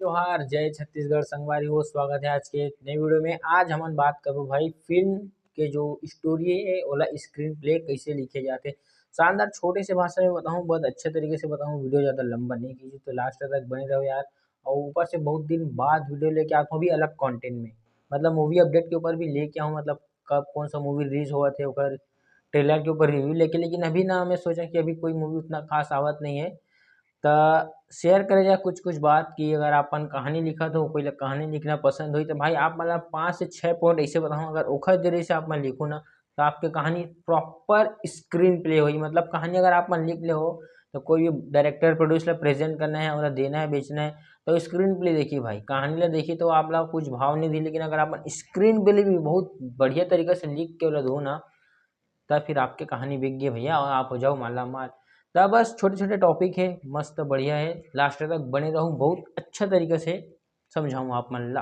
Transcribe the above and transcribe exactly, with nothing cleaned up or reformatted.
जोहार, जय छत्तीसगढ़ संगवारी हो, स्वागत है आज के एक नए वीडियो में। आज हमन बात करबो भाई फिल्म के जो स्टोरी है ओला स्क्रीन प्ले कैसे लिखे जाते। शानदार छोटे से भाषा में बताऊँ, बहुत अच्छे तरीके से बताऊँ, वीडियो ज़्यादा लंबा नहीं कीजिए, तो लास्ट तक बने रहो यार। और ऊपर से बहुत दिन बाद वीडियो लेके आता हूँ भी अलग कंटेंट में, मतलब मूवी अपडेट के ऊपर भी लेके आऊँ, मतलब कब कौन सा मूवी रिलीज हुआ थे ओकर ट्रेलर के ऊपर रिव्यू लेके। लेकिन अभी ना मैं सोचा कि अभी कोई मूवी उतना खास आवत नहीं है, त शेयर करे जा कुछ कुछ बात कि अगर आपन कहानी लिखत हो, कोई ला कहानी लिखना पसंद होई, तो भाई आप मतलब पाँच से छः पॉइंट ऐसे बताओ, अगर ओखर जरिए से आप मन लिखो ना, तो आपके कहानी प्रॉपर स्क्रीन प्ले होई। मतलब कहानी अगर आप मन लिख ले हो, तो कोई भी डायरेक्टर प्रोड्यूसर प्रेजेंट करना है, ओला देना है, बेचना है, तो स्क्रीन प्ले देखिए भाई, कहानी ला देखिए तो आप ला कुछ भाव नहीं दी, लेकिन अगर आप स्क्रीन प्ले भी बहुत बढ़िया तरीका से लिख के ओला दो ना, तब फिर आपके कहानी बिक गई भैया, और आप हो जाओ माला माल। तो बस छोटे छोटे टॉपिक है, मस्त बढ़िया है, लास्ट तक बने रहूँ, बहुत अच्छा तरीका से समझाऊँ आप मन ला।